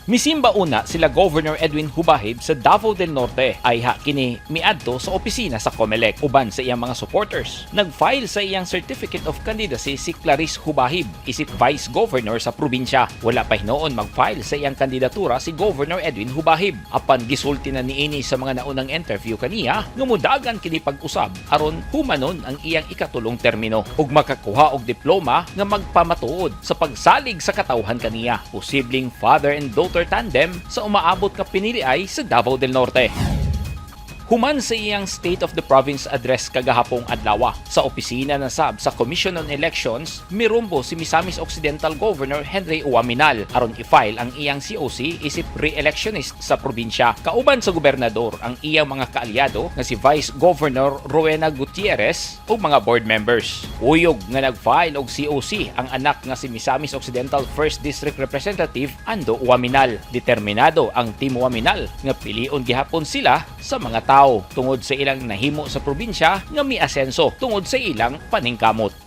Misimba una sila Governor Edwin Jubahib sa Davao del Norte, ayha kini miadto sa opisina sa COMELEC uban sa iyang mga supporters. Nag-file sa iyang Certificate of Candidacy si Clarice Jubahib isip Vice Governor sa probinsya. Wala pa hinuon mag-file sa iyang kandidatura si Governor Edwin Jubahib. Apan gisulti na niini sa mga naunang interview kaniya nga mudagan kini pag-usab aron humanon ang iyang ikatulong termino ug makakuha og diploma nga magpamatuod sa pagsalig sa katawhan kaniya. Posibleng father and daughter tandem sa umaabot nga piniliay sa Davao del Norte. Human sa iyang State of the Province Address kagahapong adlaw, sa opisina na sab sa Commission on Elections, mirumbo si Misamis Occidental Governor Henry Oaminal aron i-file ang iyang COC isip re-electionist sa probinsya. Kauban sa gobernador ang iyang mga kaalyado nga si Vice Governor Rowena Gutierrez ug mga board members. Uyog nga nag-file og COC ang anak nga si Misamis Occidental 1st District Representative Ando Oaminal. Determinado ang Team Oaminal nga pilion gihapon sila sa mga tao tungod sa ilang nahimo sa probinsya nga miasenso tungod sa ilang paningkamot.